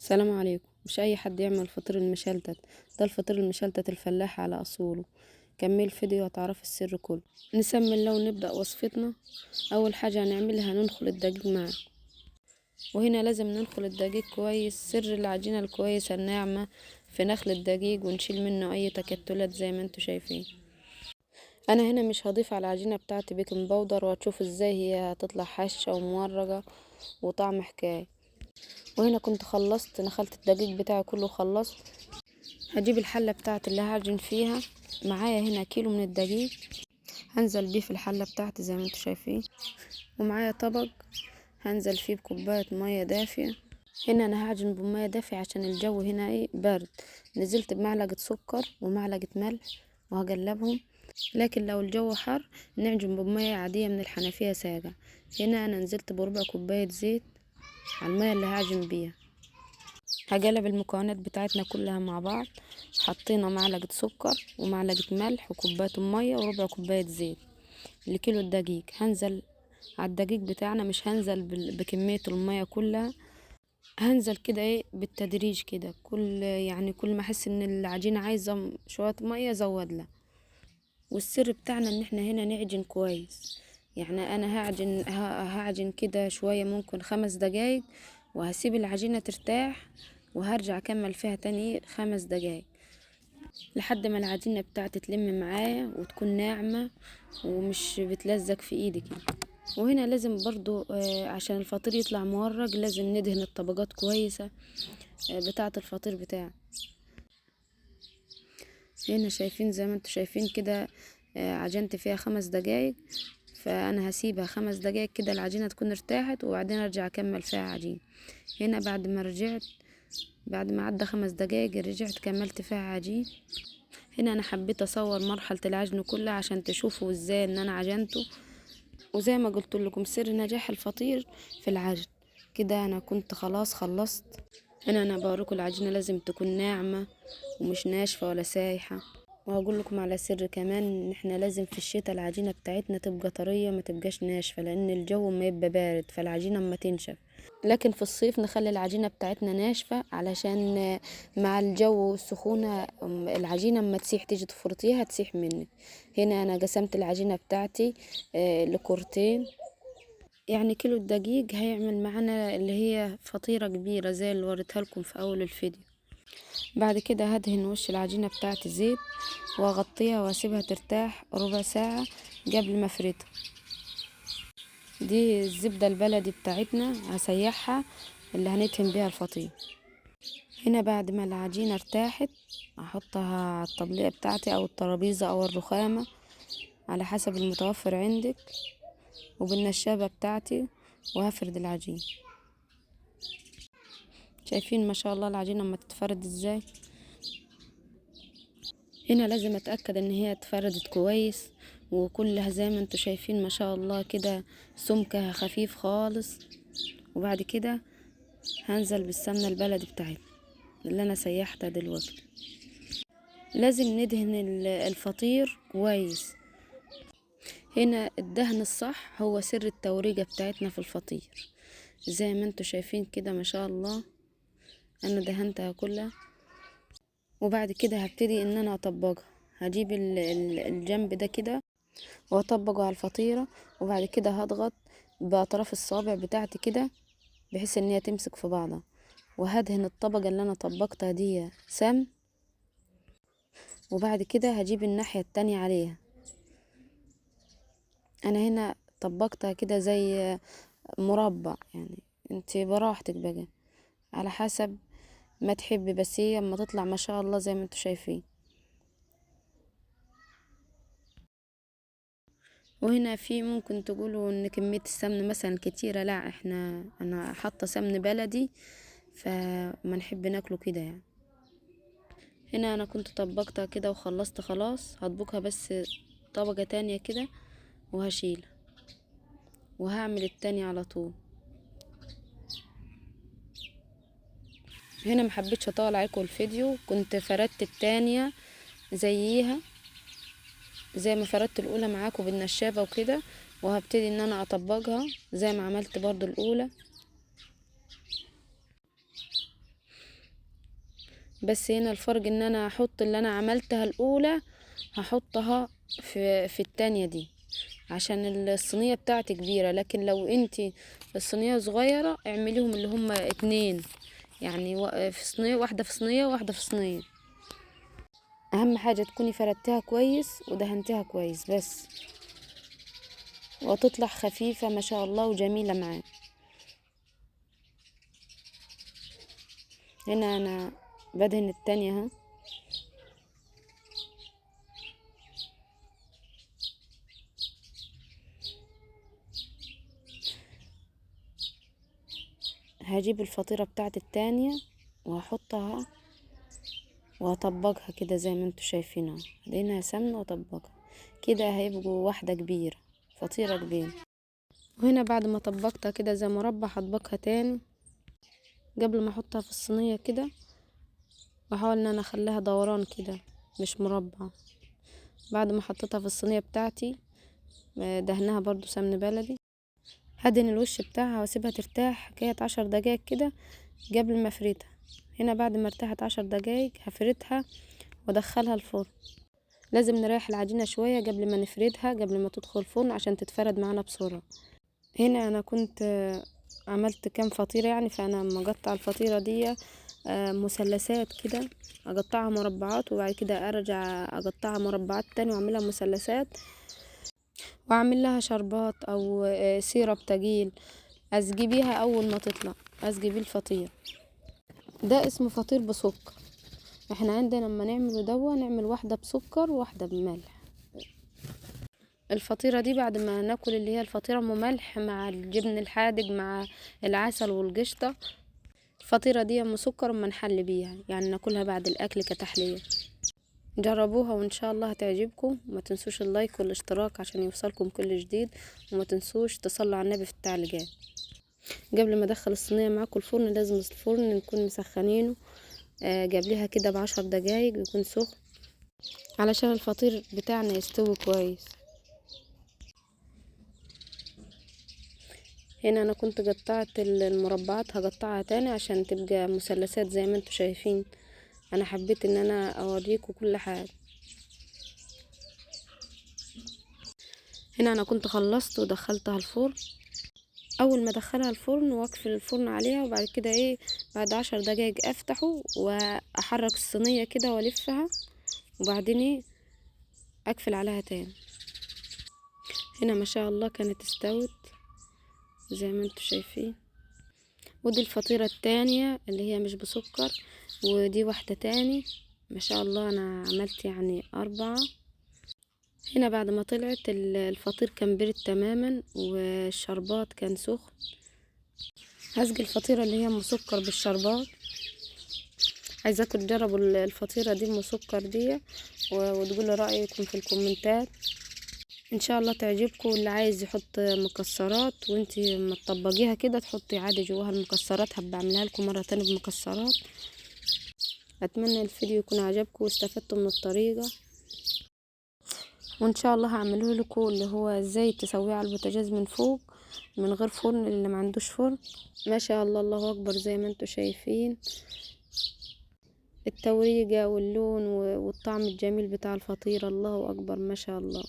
السلام عليكم. مش اي حد يعمل فطير المشلتت ده، الفطير المشلتت الفلاح على اصوله. كمل الفيديو هتعرف السر كله. نسمي الله ونبدأ وصفتنا. اول حاجة هنعملها ننخل الدقيق معاه، وهنا لازم ننخل الدقيق كويس. سر العجينة الكويسة الناعمة في نخل الدقيق، ونشيل منه اي تكتلات زي ما انتم شايفين. انا هنا مش هضيف على العجينة بتاعتي baking powder، وهتشوفوا ازاي هي هتطلع هشة ومورقة وطعم حكاية. وهنا كنت خلصت نخلت الدقيق بتاعي كله، خلصت. هجيب الحلة بتاعتي اللي هعجن فيها. معايا هنا كيلو من الدقيق هنزل بيه في الحلة بتاعتي زي ما انتم شايفين، ومعايا طبق هنزل فيه بكوباية مية دافية. هنا انا هعجن بمية دافية عشان الجو هنا برد. نزلت بمعلقة سكر ومعلقة ملح وهقلبهم، لكن لو الجو حر نعجن بمية عادية من الحنفية ساقعة. هنا انا نزلت بربع كوباية زيت على المية اللي هعجن بيها. هقلب المكونات بتاعتنا كلها مع بعض. حطينا معلقة سكر ومعلقة ملح وكوباية مية وربع كوباية زيت لكيلو الدقيق. هنزل على الدقيق بتاعنا، مش هنزل بكمية المية كلها، هنزل كده بالتدريج كده. كل ما احس ان العجينة عايزة شوية مية ازود لها. والسر بتاعنا ان احنا هنا نعجن كويس، انا هعجن كده شوية، ممكن 5 دقايق، وهسيب العجينة ترتاح وهرجع اكمل فيها تاني 5 دقايق لحد ما العجينة بتاعتي تلم معايا وتكون ناعمة ومش بتلزق في ايدك. وهنا لازم برضو عشان الفطير يطلع مورق لازم ندهن الطبقات كويسة بتاعة الفطير بتاعه. هنا شايفين زي ما انتم شايفين كده، عجنت فيها 5 دقايق، فانا هسيبها 5 دقايق كده العجينة تكون ارتاحت، وبعدين ارجع اكمل فيها عجين. هنا بعد ما عدى 5 دقايق رجعت كملت فيها عجين. هنا انا حبيت اصور مرحلة العجن كلها عشان تشوفوا ازاي ان انا عجنته. وزي ما قلت لكم سر نجاح الفطير في العجن. كده انا كنت خلاص خلصت. هنا انا بوريكم العجينة لازم تكون ناعمة ومش ناشفة ولا سايحة. وهقول لكم على سر كمان، ان احنا لازم في الشتاء العجينة بتاعتنا تبقى طرية ما تبقاش ناشفة، لان الجو ما يبقى بارد فالعجينة ما تنشف. لكن في الصيف نخلي العجينة بتاعتنا ناشفة علشان مع الجو والسخونة العجينة اما تسيح تيجي تفرطيها تسيح منك. هنا انا قسمت العجينة بتاعتي لكورتين، يعني كيلو الدقيق هيعمل معانا اللي هي فطيرة كبيرة زي اللي وريتها لكم في اول الفيديو. بعد كده هدهن وش العجينة بتاعتي زيت واغطيها واسيبها ترتاح ربع ساعة قبل ما افردها. دي الزبدة البلدي بتاعتنا هسيحها اللي هندهن بيها الفطير. هنا بعد ما العجينة ارتاحت هحطها على الطبلية بتاعتي او الترابيزة او الرخامة على حسب المتوفر عندك، وبالنشابة بتاعتي وهفرد العجين. شايفين ما شاء الله العجينة اما تتفرد ازاي. هنا لازم اتأكد ان هي اتفردت كويس وكلها زي ما انتم شايفين ما شاء الله كده سمكها خفيف خالص. وبعد كده هنزل بالسمنة البلدي بتاعتنا اللي انا سيحتها دلوقتي. لازم ندهن الفطير كويس. هنا الدهن الصح هو سر التوريجة بتاعتنا في الفطير. زي ما انتم شايفين كده ما شاء الله انا دهنتها كلها. وبعد كده هبتدي ان انا اطبقها. هجيب الجنب ده كده واطبقه على الفطيرة، وبعد كده هضغط باطراف الصابع بتاعتي كده بحيث ان هي تمسك في بعضها، وهدهن الطبقة اللي انا طبقتها دي سمن. وبعد كده هجيب الناحية التانية عليها. انا هنا طبقتها كده زي مربع، انت براحتك بقى على حسب ما تحبي، بس هي اما تطلع ما شاء الله زي ما انتوا شايفين. وهنا في ممكن تقولوا ان كمية السمن مثلا كتيرة، لا انا حاطة سمن بلدي فما نحب ناكله كده. هنا انا كنت طبقتها كده وخلصت خلاص، هطبقها بس طبقة تانية كده وهشيلها وهعمل التانية على طول. هنا محبتش اطول عليكم الفيديو، كنت فردت التانية زيها زي ما فردت الاولى معاكم بالنشابة وكده، وهبتدي ان انا اطبقها زي ما عملت برضو الاولى. بس هنا الفرق ان انا هحط اللي انا عملتها الاولى هحطها في التانية دي، عشان الصينية بتاعتي كبيرة. لكن لو انتي الصينية صغيرة اعمليهم اللي هم 2، يعني في صينية واحدة، في صينية واحدة، في صينية. اهم حاجة تكوني فردتها كويس ودهنتها كويس بس، وتطلع خفيفة ما شاء الله وجميلة معاك. هنا انا بدهن التانية اهو. هجيب الفطيرة بتاعت التانية وهحطها وهطبقها كده زي ما انتوا شايفين اهو، لانها سمنة وطبقها كده، هيبقوا واحدة كبيرة، فطيرة كبيرة. وهنا بعد ما طبقتها كده زي مربع هطبقها تاني قبل ما احطها في الصينية كده، واحاول ان انا اخليها دوران كده مش مربع. بعد ما حطيتها في الصينية بتاعتي دهنها برضو سمن بلدي، هدهن الوش بتاعها واسيبها ترتاح حكاية 10 دقايق كده قبل ما افردها. هنا بعد ما ارتاحت 10 دقايق هفردها وادخلها الفرن. لازم نريح العجينة شوية قبل ما نفردها، قبل ما تدخل الفرن عشان تتفرد معانا بسرعة. هنا انا كنت عملت كام فطيرة يعني، فانا لما اقطع الفطيرة دي مثلثات كده، اقطعها مربعات وبعد كده ارجع اقطعها مربعات تاني واعملها مثلثات، واعمل لها شربات او سيرب تقيل اسقي بيها اول ما تطلع، اسقي بيه الفطير. ده اسمه فطير بسكر. احنا عندنا لما نعمله دوا نعمل واحدة بسكر وواحدة بملح. الفطيرة دي بعد ما ناكل اللي هي الفطيرة ام ملح مع الجبن الحادق مع العسل والقشطة، الفطيرة دي ام سكر اما نحل بيها، يعني ناكلها بعد الاكل كتحلية. جربوها وان شاء الله هتعجبكم. وما تنسوش اللايك والاشتراك عشان يوصلكم كل جديد، وما تنسوش تصلوا على النبي في التعليقات. قبل ما ادخل الصينية معاكم الفرن، لازم الفرن نكون مسخنينه قبلها كده ب10 دقايق يكون سخن علشان الفطير بتاعنا يستوي كويس. هنا انا كنت قطعت المربعات، هقطعها تاني عشان تبقى مثلثات زي ما انتم شايفين. انا حبيت ان انا اوريكم كل حاجة. هنا انا كنت خلصت ودخلتها الفرن. اول ما ادخلها الفرن واقفل الفرن عليها، وبعد كده بعد 10 دقايق افتحه واحرك الصينية كده والفها، وبعدين اقفل عليها تاني. هنا ما شاء الله كانت استوت زي ما انتم شايفين. ودي الفطيرة التانية اللي هي مش بسكر، ودي واحدة تاني. ما شاء الله انا عملت يعني 4. هنا بعد ما طلعت الفطير كان بارد تماما والشربات كان سخن. هسقي الفطيرة اللي هي ام سكر بالشربات. عايزاكم تجربوا الفطيرة دي ام سكر دي وتقولوا رأيكم في الكومنتات، ان شاء الله تعجبكم. اللي عايز يحط مكسرات وانتي ما تطبقيها كده تحطي عادي جواها المكسرات، هبقى اعملها لكم مرة تانية بمكسرات. اتمنى الفيديو يكون عجبكم واستفدتوا من الطريقة، وان شاء الله هعمله لكم اللي هو ازاي تسويه على البوتاجاز من فوق من غير فرن، اللي ما عندوش فرن. ما شاء الله الله اكبر، زي ما انتم شايفين التوريقة واللون والطعم الجميل بتاع الفطيرة، الله اكبر ما شاء الله.